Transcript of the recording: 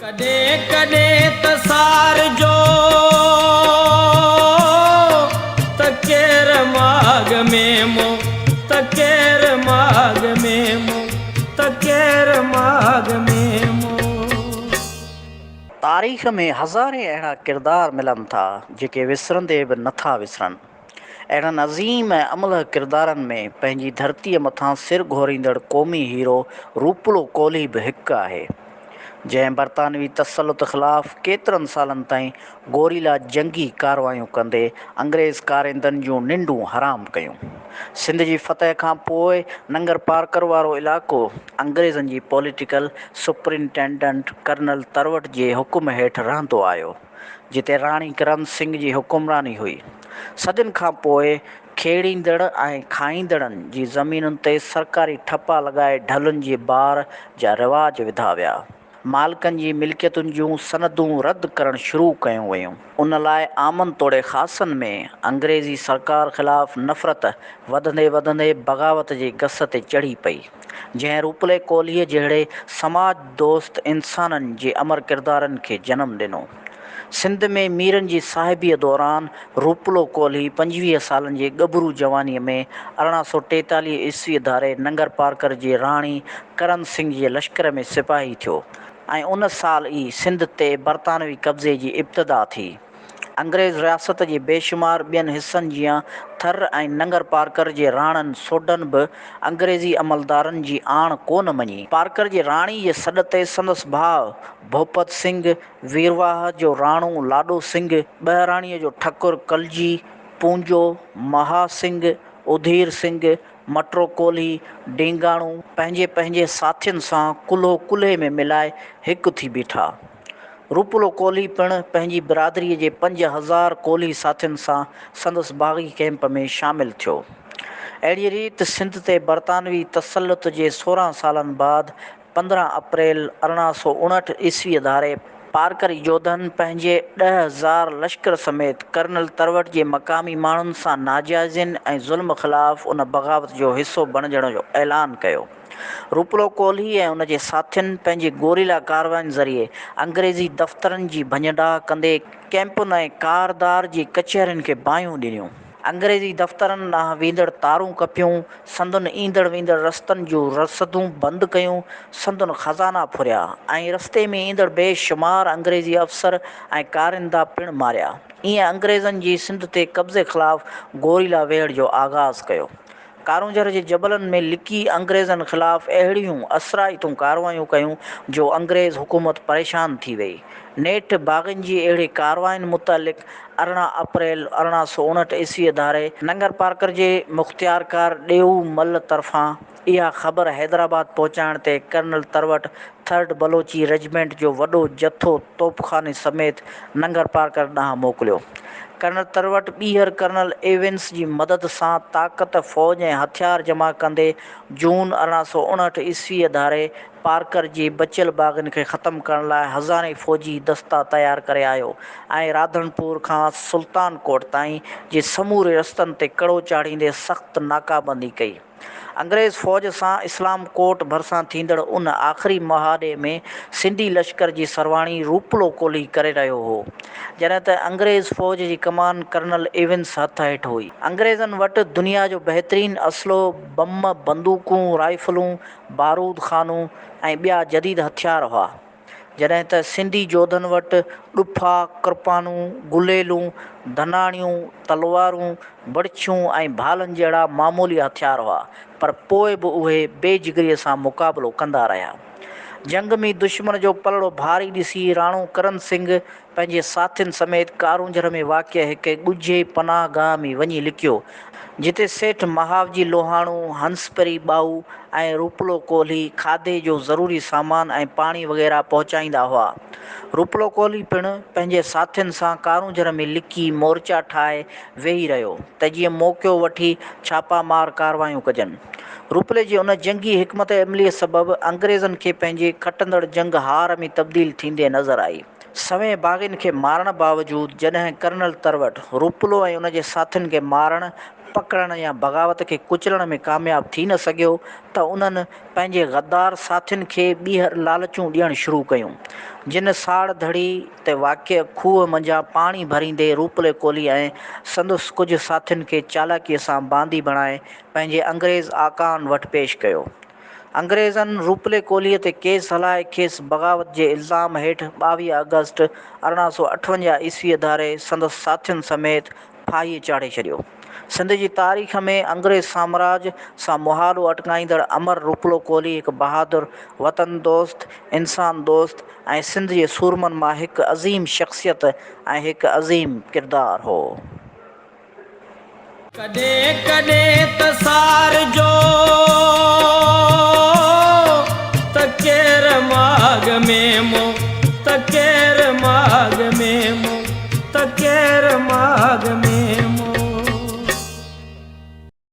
ڪڏهن ڪڏهن ته سارجو ته ڪير ماڳ ۾ مو ته ڪير ماڳ ۾ مو ته ڪير ماڳ ۾ مو. تاريخ ۾ هزارين اهڙا ڪردار ملن ٿا، جيڪي وسرندي به نه ٿا وسرن. اهڙن عظيم ۽ املهه ڪردارن ۾ پنهنجي ڌرتيء مٿان سر گهوريندڙ قومي هيرو روپلو ڪولهي به هڪ آهي. جنهن برطانوي تسلط خلاف ڪيترن سالن تائين گوريلا جنگي ڪارروايون ڪندي انگريز ڪارندن جون ننڊون حرام ڪيون. سنڌ جي فتح کان پوء ننگرپارڪر وارو علائقو انگريزن جي پوليٽيڪل سپرنٽينڊنٽ ڪرنل تروٽ جي حڪم هيٺ رهندو آيو، جتي راڻي ڪرن سنگهه جي حڪمراني هئي. صدين کان پوء کيڙيندڙ ۽ کائيندڙن جي زمينن تي سرڪاري ٺپا لڳائي ڍلن جي بار جا رواج وڌا ويا. مالڪن جي ملڪيتن جون سندون رد ڪرڻ شروع ڪيون ويون. ان لاء عامن توڙي خاصن ۾ انگريزي سرڪار خلاف نفرت وڌندي وڌندي بغاوت جي گس تي چڙهي پئي، جنهن روپلي ڪولهيء جهڙي سماج دوست انسانن جي امر ڪردارن کي جنم ڏنو. سنڌ ۾ ميرن جي صاحبيء دوران روپلو ڪولهي 25 سالن جي ڳڀرو جوانيء ۾ 1843 عيسويء ڌاري ننگرپارڪر جي راڻي ڪرن سنگهه جي لشڪر ۾ سپاهي ٿيو ۽ ان سال ئي سنڌ تي برطانوي قبضي جي ابتدا ٿي. انگريز رياست جي بيشمار ٻين حصن جيان ٿر ۽ ننگرپارڪر جي راڻن سوڍن به انگريزي عملدارن جي آڻ ڪونه مڃي. پارڪر جي راڻي جي سڏ تي سندس ڀاء ڀوپت سنگهه، ويرواهه جو راڻو لاڏو سنگهه، ٻهراڻيء جو ٺڪر ڪلجي، پونجو، مها سنگهه، اڌير سنگهه، مٽرو ڪولهي، ڊينگاڻو، پنهنجي پنهنجي ساٿين سان ڪلهو ڪلهي ۾ ملائي هڪ ٿي بيٺا. روپلو ڪولهي پڻ پنهنجي برادريء جي 5000 ڪولهي ساٿين سان سندس باغي ڪئمپ ۾ شامل ٿيو. اهڙيء ريت سنڌ تي برطانوي تسلط جي 16 سالن بعد 15 اپريل 1859 عيسويء ڌاري پارڪري جوڌن پنهنجي 10,000 لشڪر سميت ڪرنل تروٽ جي مقامي ماڻهن سان ناجائزين ۽ ظلم خلاف ان بغاوت جو حصو بڻجڻ جو اعلان ڪيو. روپلو ڪولهي ۽ ان جي ساٿين پنهنجي گوريلا ڪارواين ذريعي انگريزي دفترن جي ڀڃ ڊاهه ڪندي ڪئمپن ۽ ڪاردار جي ڪچهرين کي باهيون ڏنيون. انگريزي دفترن ڏانهن ويندڙ تارون ڪپيون، سندن ايندڙ ويندڙ رستن جون رسدون بند ڪيون، سندن خزانا ڦريا ۽ رستي ۾ ايندڙ بي شمار انگريزي افسر ۽ ڪارندا پڻ ماريا. ايئن انگريزن جي سنڌ تي قبضي خلاف گوريلا ويڙهه جو آغاز ڪيو. ڪارونجهر جي جبلن ۾ لڪي انگريزن خلاف اهڙيون اثرائتون ڪارروايون ڪيون جو انگريز حڪومت پريشان ٿي وئي. نيٺ باغين جي اهڙي ڪاررواين متعلق 18 اپريل 1859 عيسويء ڌاري ننگرپارڪر جي مختيارڪار ڏيئو مل طرفان اها خبر حيدرآباد پهچائڻ تي ڪرنل تروٽ ٿرڊ بلوچي رجمينٽ جو وڏو جٿو توپخاني سميت ننگرپارڪر ڏانهن موڪليو. ڪرنل تروٽ ٻيهر ڪرنل ايونس جي مدد سان طاقت، فوج ۽ هٿيار جمع ڪندي جون 1859 عيسويء ڌاري پارڪر جي بچيل باغين کي ختم ڪرڻ لاء هزارين فوجي دستا تيار ڪري آيو ۽ راڌڻپور کان سلطان ڪوٽ تائين جي سموري رستن تي ڪڙو چاڙهيندي سخت ناڪابندي ڪئي. انگريز فوج سان اسلام ڪوٽ ڀرسان ٿيندڙ ان آخري مهاڏي ۾ سنڌي لشڪر جي سرواڻي روپلو ڪولهي ڪري رهيو هو، جڏهن ته انگريز فوج جي ڪمان ڪرنل ايونس هٿ هيٺ هئي. انگريزن وٽ دنيا جو بهترين اسلحو، بم، بندوقون، رائفلون، بارود خانو ۽ ٻيا جديد هٿيار هئا. جڏهن ته سنڌي جوڌن وٽ ڏڦا، ڪرپانون، گليلون، ڌناڻيون، تلوارون، بڙڇيون ۽ ڀالن جهڙا معمولي هٿيار هئا، پر پوء به اهي بي جگريء سان مقابلو ڪندا رهيا. جنگ ۾ دشمن جو پلڙو ڀاري ڏسي راڻو ڪرن سنگهه پنهنجي ساٿين سميت ڪارونجهر ۾ واقع هڪ ڳجهي پناهه گاهه ۾ وڃي لڪيو، جتي سيٺ مهاوجي لوهاڻو، هنسپري ٻائو ۽ روپلو ڪولهي کاڌي جو ضروري سامان ۽ پاڻي وغيره پهچائيندا هئا. روپلو ڪولهي پڻ پنهنجي ساٿين سان ڪارونجهر ۾ لڪي مورچا ٺاهي ويهي رهيو ته جيئن موقعو وٺي ڇاپا مار ڪاروايون ڪجن. روپلي جي ان جنگي حڪمت عمليء سبب انگريزن کي پنهنجي کٽندڙ جنگ هار ۾ تبديل ٿيندي نظر آئي. سوين باغين کي مارڻ باوجود جڏهن ڪرنل تروٽ، روپلو ۽ ان جي ساٿين کي مارڻ، پڪڙڻ يا بغاوت کي ڪچلڻ ۾ ڪامياب ٿي نه سگهيو ته انهن پنهنجي غدار ساٿين کي ٻيهر لالچون ڏيڻ شروع ڪيون، جن ساڙ ڌڙي تي واقع کوهه منجهان پاڻي ڀريندي روپلي ڪولهي ۽ سندس ڪجهه ساٿين کي چالاڪيء سان باندي بڻائي پنهنجي انگريز آقائن وٽ پيش ڪيو. انگريزن روپلي ڪولهيء تي ڪيس هلائي کيس بغاوت جي الزام هيٺ 22 آگسٽ 1858 عيسويء ڌاري سندس ساٿين سميت ڦاهيء چاڙهي ڇڏيو. سنڌ جي تاريخ ۾ انگريز سامراج سان مهاڏو اٽڪائيندڙ امر روپلو ڪولهي هڪ بهادر، وطن دوست، انسان دوست ۽ سنڌ جي سورمن مان هڪ عظيم شخصيت ۽ هڪ عظيم ڪردار هو. ڪڏهن ڪڏهن ته سار جو.